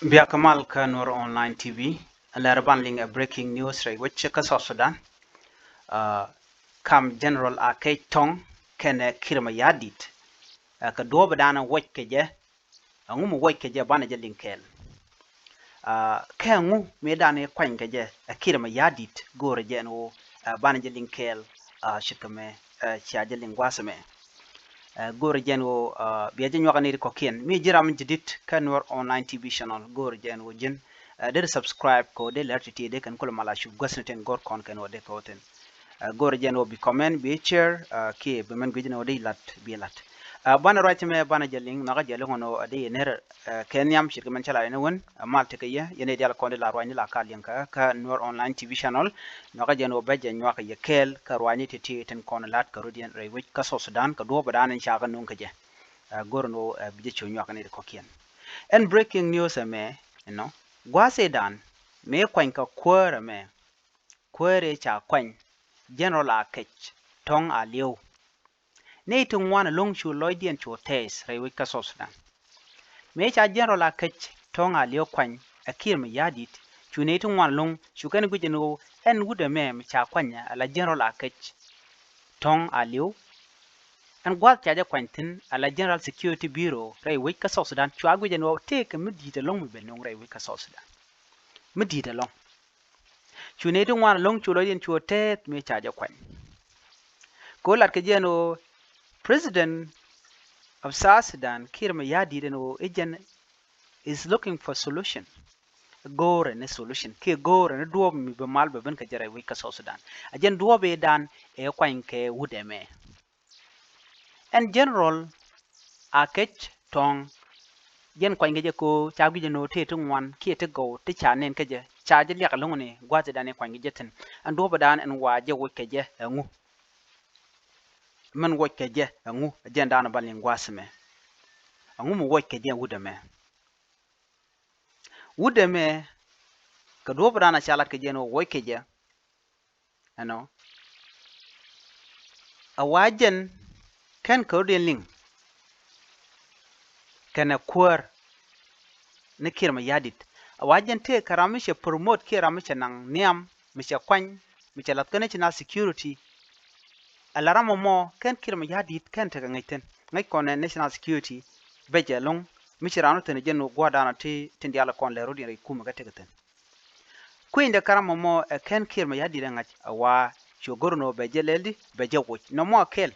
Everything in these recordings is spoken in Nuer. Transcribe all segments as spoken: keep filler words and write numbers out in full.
Bia kä mal kä Nuer Online T V. Lɛr ban liŋ ɛ breaking news rɛy wec kä South Sudan. Kam General Akec Tong kɛnɛ Kiir Mayardit, kɛ duɔ̱ɔ̱p dan wec kɛ jɛ. Ɛŋu mi wec kɛ jɛ banɛ jɛ liŋ kɛɛl? Kɛ ɛŋu mi dan kuany kɛ jɛ ɛ Kiir Mayardit go̱o̱rɛ jɛ ɛn ɣöö banɛ jɛ liŋ kɛɛl. Ce̱tkɛ mɛ cia jɛ liŋ gua̱a̱th ɛmɛ. Go̱o̱rɛ jɛ ɛn ɣöö bia jɛ nyuak ni ri kɔ̱kiɛn. Mi ji̱ ram jadid kä Nuer Online T V channel, go̱o̱rɛ jɛ ɛn ɣöö ji̱n deri subscribe kɛ ɣöö dee lɛr ti̱ti̱ dee kɛn kulɛ mal a cup guäth ni tin go̱r kɔn kɛn ɣöö dee kɛ ɣöö thin. Go̱o̱rɛ jɛ ɛn ɣöö bi comment, bi share, kiɛ bi mɛn guic ni ɣöö dee lat bi lat. Banɛ ruac mɛ banɛ jɛ liŋ nhɔakä jɛ liŋ ɣän ɣöö a dee yɛ ner kɛ nhiam ce̱tkɛ mɛn cä la yɛn wän. Mal tekɛ yɛ yɛn i̱ dial kɔn di la ruacni la ka liɛŋ kä kä Nuer Online T V channel. Nhɔakä jɛ ɛn ɣöö bɛ jɛ nyuak kɛ yɛ kɛɛl kä ruacni ti̱ti̱ tin kɔn lat kä rut yɛn rɛy wec kä South Sudan kɛ duɔ̱ɔ̱p dan in ca kɛ nuŋ kɛ jɛ. Go̱r ɛn ɣöö bi jɛ cu nyuak ni ri kɔ̱kiɛn. Ɛn breaking news ɛmɛ, you know, gua̱a̱th i̱ dan mëë kuany kä kuäär ɛmɛ, kuäär i̱ ca kuany General Akec Tong Aliu. Nɛy ti ŋuan ɛlɔ̱ŋ cu lɔcdiɛn cu tɛɛth rɛy wec kä South Sudan. Mëë ca General Akec Tong Aliu kuany ɛ Kiir Mayardit, cu nɛy ti ŋuan ɛlɔ̱ŋ cu kɛn guic ɛn ɣöö ɛn wut ɛmɛ mi ca kuany ala General Akec Tong Aliu. Ɛn gua̱a̱th ca jɛ kuany thi̱n ala General Security Bureau rɛy wec kä South Sudan, cua guic ɛn ɣöö tëëkɛ mi di̱i̱t ɛlɔ̱ŋ mi ben nuŋ rɛy wec kä South Sudan. Mi di̱i̱t ɛlɔ̱ŋ. Cu nɛy ti ŋuan ɛlɔ̱ŋ cu lɔcdiɛn cu tɛɛth mëë ca jɛ kuany. Kɛ ɣöö lat kɛ jɛ ɛn ɣöö President of South Sudan Kiir Mayardit ɛn ɣöö i̱ jɛn is looking for solution. Go̱o̱rɛ ni solution kiɛ go̱o̱rɛ ni duɔ̱ɔ̱p mi bi mal bɛ ben kɛ jɛ rɛy wec kä South Sudan. A jɛn duɔ̱ɔ̱p i̱ dan ɛ kuany kɛ wut ɛmɛ. Ɛn General Akec Tong, jɛn kuany kɛ jɛ kɛ ɣöö ca guic ɛn ɣöö tëë ti ŋuan kiɛ ti gɔw ti ca nɛn kä jɛ, ca jɛ liak ɛlɔ̱ŋ ni gua̱a̱th i̱ dan i̱ kuany kɛ jɛ thi̱n. Ɛn duɔ̱ɔ̱p i̱ dan ɛn wa jɛ woc kɛ jɛ ɛŋu? Mɛn woc kɛ jɛ ɛŋu? Jɛn dan ɛ ba liŋ gua̱a̱th ɛmɛ. Ɛŋu mi woc kɛ jɛ wut ɛmɛ? Wut ɛmɛ kɛ duɔ̱ɔ̱p i̱ dan ɛ ca lat kɛ jɛ ɛn ɣöö woc kɛ jɛ, you know, a wa jɛn kɛn kɛ rɔ̱diɛn liŋ kɛnɛ kuäär ni Kiir Mayardit. A wa jɛn tëë kɛ ram mi cɛ promote kiɛ ram mi cɛ naŋ nhiam mi cɛ kuany mi cɛ lath kä national security. Ala ram ɛmɔ kɛn Kiir Mayardit kɛn tekɛ ŋäc thi̱n, ŋäc kɔn ɛ national security. Bɛ jɛ ɛlɔ̱ŋ mi ci raan wä thi̱n ɛ jɛn gua̱a̱r dan ɔ ti tin diaal kɔn lɛ rɔ̱diɛn rɛy kumɛ kɛ tekɛ thi̱n. Kui̱ndɛ kä ram ɛmɔ ɛ kɛn Kiir Mayardit ɛ ŋa̱c a wa cu go̱r ɛn ɣöö bɛ jɛ lɛl di bɛ jɛ woc nɔmɔ a kɛl.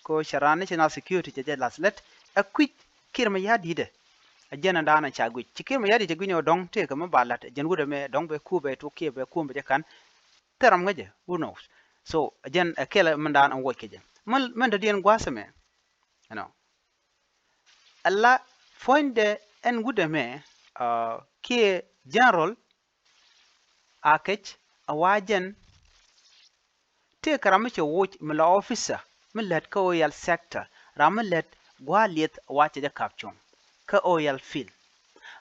Kɛ ɣöö cɛ raan national security cɛ jɛ lath lät ɛ kui̱c Kiir Mayardit ɛ. A jɛn ɛn daanɔ ca guic ci Kiir Mayardit cɛ guic ni ɣöö dɔ̱ŋ tëëkɛ mi ba la̱t ɛ jɛn wut ɛmɛ dɔ̱ŋ bɛ kup bɛ tuk kiɛ bɛ kup bɛ jɛ ka̱n. Thil ram ŋäcɛ, who knows? So a jɛn ɛ kɛl ɛ min daan ɛn woc kɛ jɛ. Min, min dɔ̱diɛn gua̱a̱th ɛmɛ, you know. Ala puɔ̱nydɛ ɛn wut ɛmɛ kiɛ General Akec a wa jɛn tëëkɛ ram mi cɛ woc mi la officer mi lät kä Oyal sector, ram mi lät gua̱a̱r lieth a wa cɛ jɛ kap cuɔ̱ŋ kä Oyal field.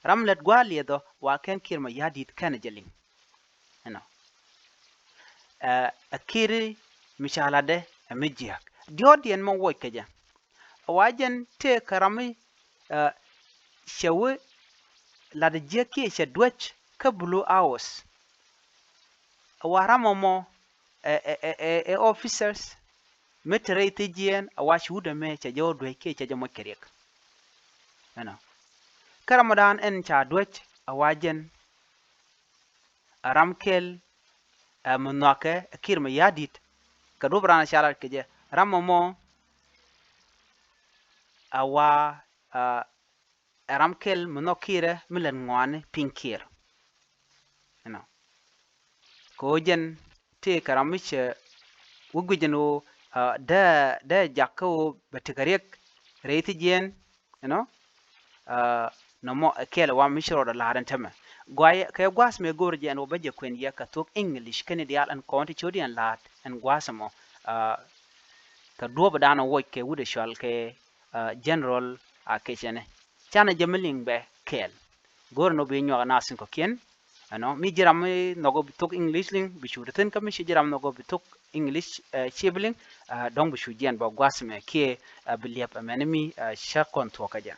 Ram mi lät gua̱a̱r lieth ɔ wa kɛn Kiir Mayardit kɛnɛ jɛ liŋ. You know. Ɛ, ɛ Kiir mi ca latdɛ ɛ mi jiääk. Diɔ̱ɔ̱kdiɛn mi woc kɛ jɛ a wa jɛn tëëkɛ ram mi, ɛ, cɛ wä lat jiäk kiɛ cɛ duäc kä Blue House. A wa ram ɛmɔ ɛ, ɛ, ɛ, ɛ, ɛ officers mi te rɛy thi̱jiɛn a wa ci wut ɛmɛ cɛ jɛ wä duäc kiɛ cɛ jɛ moc kɛ riɛk. You know. Kä ram ɔ daan ɛn ca duäc a wa jɛn a ram kɛl, ɛ, mi nhɔakɛ ɛ Kiir Mayardit. Kɛ duɔ̱p raan ɛ ca lat kɛ jɛ ram ɛmɔ a wa, ɛ, ɛ ram kɛl mi nhɔk Kiirɛ mi lät ŋɔaani piny Kiir. You know. Kɛ ɣöö jɛn tëëkɛ ram mi cɛ wä guic ɛn ɣöö, ɛ, dee, dee jak kä ɣöö bɛ tekɛ riɛk rɛy thi̱jiɛn. You know, nɔmɔ ɛ kɛɛl ɛ wa mi ci rɔɔdɛ la̱a̱t ɛn tämɛ. Guayɛ kɛ gua̱a̱th mëë go̱o̱r jɛ ɛn wä bä jɛ kuɛn yɛ kɛ thuɔ̱k English kɛn i̱ diaal ɛn kɔn ti cot yɛn la̱a̱t ɛn gua̱a̱th ɛmɔ. Kɛ duɔ̱ɔ̱p ɛ da̱a̱n ɛ woc kɛ wut ɛ cɔal kɛ General Akec ɛnɛ. Canɛ jɛ mi liŋ bɛ kɛɛl. Go̱o̱r ɛn wä bi nyuak ɛ naath thi̱n kɔ̱kiɛn. Ɛnɔ mi ji̱ ram mi nhɔk ɔ bi thok English liŋ bi cu te thi̱n, kä mi ci ji̱ ram nhɔk ɔ bi thok English, ɛ, ci bi liŋ, ɛ, dɔ̱ŋ bi cu jiɛn bä gua̱th mɛ kiɛ, ɛ, bi liɛp ɛmɛn mi, ɛ, cä kɔn thuɔ̱k kä jɛ.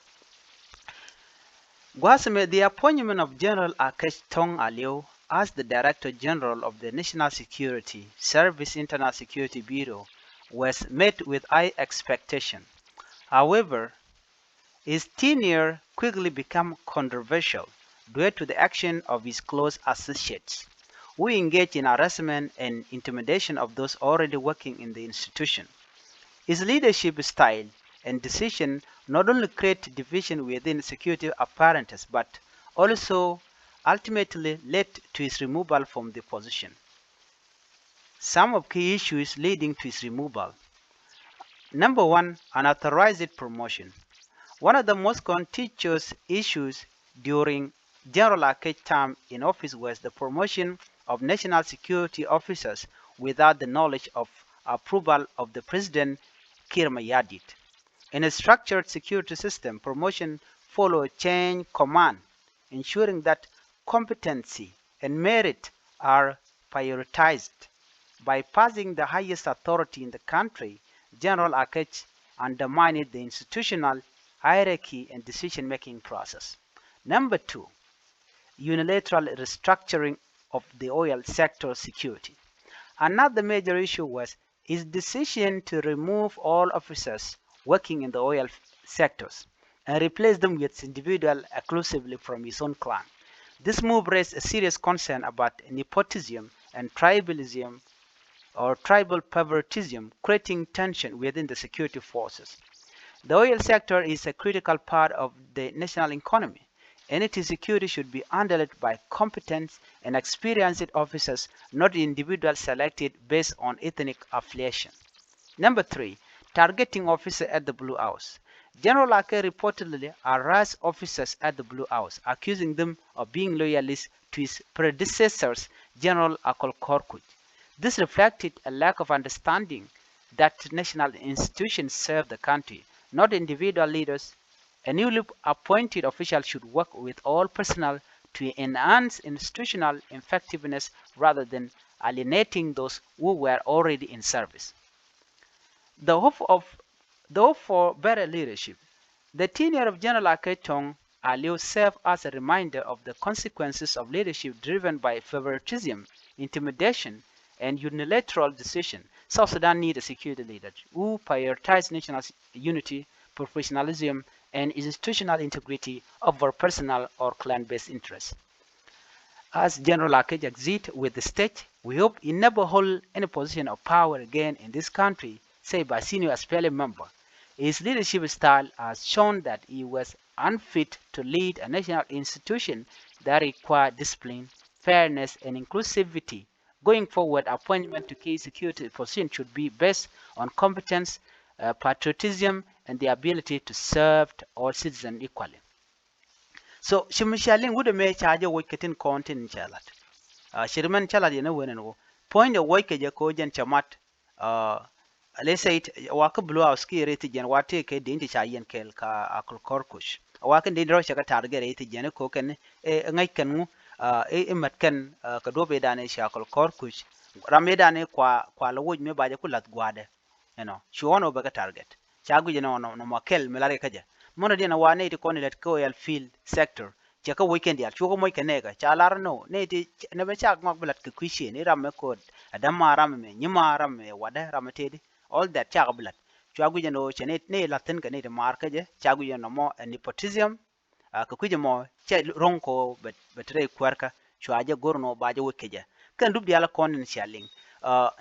Gua̱a̱th mɛ, the appointment of General Akec Tong Aliu as the Director General of the National Security Service Internal Security Bureau was met with high expectation. However, his tenure quickly became controversial due to the action of his close associates, who engaged in harassment and intimidation of those already working in the institution. His leadership style and decision not only create division within security apparatus but also ultimately led to his removal from the position. Some of key issues leading to his removal. Number one, unauthorized promotion. One of the most contentious issues during General Akec time in office was the promotion of national security officers without the knowledge of approval of the President Kiir Mayardit. In a structured security system, promotion follow chain command, ensuring that competency and merit are prioritized. By passing the highest authority in the country, General Akec undermined the institutional hierarchy and decision-making process. Number two, unilateral restructuring of the oil sector security. Another major issue was his decision to remove all officers working in the oil sectors and replace them with individual exclusively from his own clan. This move raised a serious concern about nepotism and tribalism or tribal favoritism, creating tension within the security forces. The oil sector is a critical part of the national economy, and its security should be handled by competent and experienced officers, not individuals selected based on ethnic affiliation. Number three, targeting officers at the Blue House. General Akec reportedly harassed officers at the Blue House, accusing them of being loyalists to his predecessors, General Akol Korkuch. This reflected a lack of understanding that national institutions serve the country, not individual leaders. A newly appointed official should work with all personnel to enhance institutional effectiveness rather than alienating those who were already in service. The hope of the hope for better leadership. The tenure of General Akec Tong Aliu serve as a reminder of the consequences of leadership driven by favoritism, intimidation, and unilateral decision. South Sudan need a security leader who prioritize national unity, professionalism, and institutional integrity over personal or clan-based interests. As General Akec exit with the stage, we hope he never hold any position of power again in this country, said by senior S P L M member. His leadership style has shown that he was unfit to lead a national institution that require discipline, fairness, and inclusivity. Going forward, appointment to key security position should be based on competence, uh, patriotism, and the ability to serve all citizens equally. So ci mi cia liŋ wut ɛmɛ ca jɛ woc kɛ tin kɔn tin cɛ lat. Ci ri mɛn cɛ lat yɛn ɛ wen ɛn wä puɔ̱nydɛ woc kɛ jɛ kɛ ɣöö jɛn cɛ mat. Let's say wa kä Blue House ki rɛy thi̱n jɛn wa tëë kɛ di̱i̱n ti ca yɛn kɛɛl ka Akol Korkuch, wa kɛ di̱i̱n rɔ cɛ kɛ target rɛy thi̱n jɛn kɛ ɣöö kɛn ɛ ŋäc kɛn ŋu, ɛ mät kɛn kɛ duɔ̱p ëëdan ɛ ci Akol Korkuch. Ram ëëdan ɛ kua kua lɛ woc mi ba jɛ ku la̱th gua̱a̱dɛ. You know, ci ɣɔn ɔ bɛ kɛ target. Ca guic ɛn ɣɔn nɔmɔ kɛl mi lar kɛ kä jɛ. Mɔnɔ diɛn ɛ wa nɛy ti kɔn ilɛt kä oil field sector cɛ kä woc kɛn diaal, cuɔkɛ moc kɛ nɛɛkä ca lar nɔ nɛy ti nɛ bɛ cak ŋɔak bi lat kɛ kui̱ ciëën i̱ ram mɛ ko̱o̱t ɛ däma ram mɛ nyima ram mɛ wadɛ ram mɛ tëëdi. All that cak bi lat. Cua guic ɛn ɣöö cɛ nɛy la̱th thi̱n kɛ nɛy ti maar kä jɛ ca guic ɛn nɔmɔ ɛ nepotism. Kɛ kui̱c ɛmɔ cɛ ro̱ŋ kɛ ɣöö bɛ te rɛy kuäärkä cua jɛ go̱r nɔ ba jɛ wec kecɛ. Kɛn dup diaal kɔn in cia liŋ.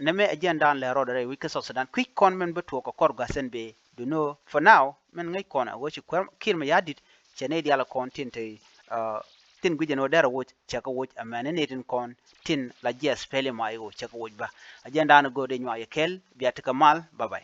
Nɛmɛ ɛ jiɛn daan lɛ rɔɔdɛ rɛy wec kä South Sudan kui̱c kɔn mɛn bä tuɔɔk kɛ kɔr gua̱thɛn bee. Duno for now mɛn ŋäc kɔn ɛ ɣöö ci kuäär Kiir Mayardit cɛ nɛy diaal kɔn tin te thin gui̱c ɛn ɣöö derɛ woc cɛ kɛ woc. Ɛmɛn ni nɛy tin kɔn tin la jiɛth pɛli ma i̱ ɣöö cɛ kɛ woc bä. Ɛ jiɛn daan go̱o̱r dee nyuak yɛ kɛl bia tekɛ mal. Bye bye.